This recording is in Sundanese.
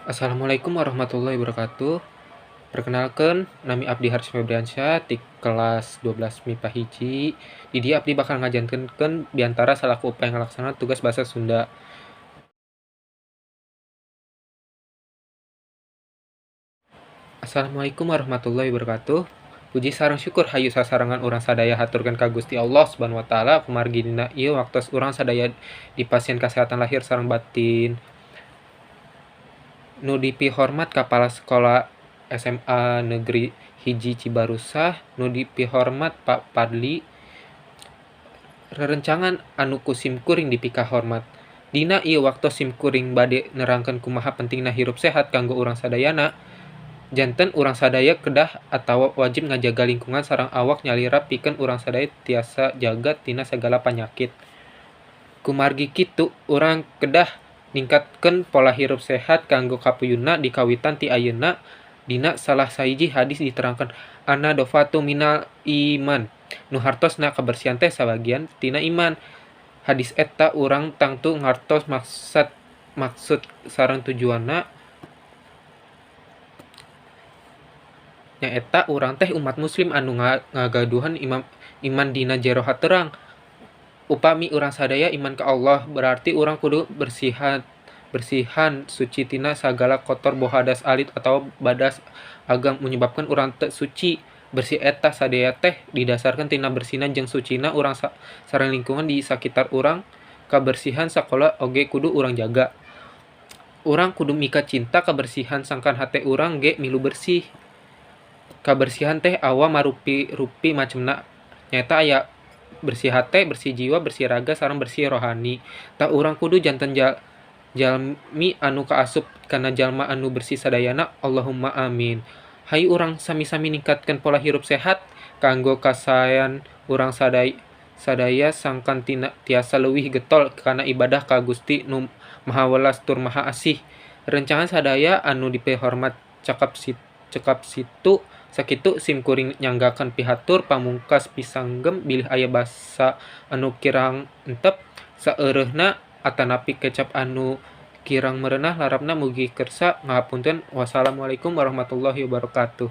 Assalamualaikum warahmatullahi wabarakatuh. Perkenalkan, nami Abdi Haris Febriansyah ti kelas 12 MIPA 1. Di dieu abdi bakal ngajantenkeun biantara salaku upaya ngalaksanakan tugas bahasa Sunda. Assalamualaikum warahmatullahi wabarakatuh. Puji sareng syukur hayu sasarengan urang sadaya haturkeun ka Gusti Allah Subhanahu wa taala kumargi dina ieu waktos urang sadaya dipasihan kasehatan lahir sareng batin. Nu dipihormat Kapala Sekolah SMA Negeri 1 Cibarusah, nu dipihormat Pak Padli, rerencangan anu ku simkuring dipikahormat. Dina ieu waktos simkuring bade nerangkeun kumaha pentingna hirup sehat kanggo urang sadayana. Janten urang sadaya kedah atawa wajib ngajaga lingkungan sareng awak nyalira pikeun urang sadaya tiasa jaga tina sagala panyakit. Kumargi kitu urang kedah ningkatkeun pola hirup sehat kanggo kapuyunna dikawitan ti ayeuna. Dina salah sahiji hadis diterangkeun anna dofatu minal iman, nu hartosna kabersihan teh sabagian tina iman. Hadis eta urang tangtu ngartos maksud sareng tujuanna, nyaeta urang teh umat muslim anu ngagaduhan iman dina jero haterang. Upami urang sadaya iman ka Allah berarti urang kudu bersihan suci tina sagala kotor boh hadas alit atau badas ageng menyebabkan urang teu suci. Bersih eta sadaya teh didasarkan tina bersihna jeung sucina urang sareng lingkungan di sakitar urang. Kabersihan sakola oge kudu urang jaga. Urang kudu mika cinta kabersihan sangkan hate urang ge milu bersih. Kabersihan teh awa marupi-rupi macemna, nyaeta aya bersih hate, bersih jiwa, bersih raga, sareng bersih rohani. Tah urang kudu janten jalmi anu kaasup kana jalma anu bersih sadayana. Allahumma amin. Hayu urang sami-sami ningkatkeun pola hirup sehat kanggo kasaean urang sadaya sangkan tina tiasa leuwih getol kana ibadah ka Gusti nu Maha Welas tur Maha Asih. Rencangan sadaya anu dipihormat cekap situ sakitu simkuring nyanggakeun pihatur pamungkas pisanggem bilih aya basa anu kirang entep saeureunna atanapi kecap anu kirang merenah larapna mugi kersa ngahapunten. Wassalamualaikum warahmatullahi wabarakatuh.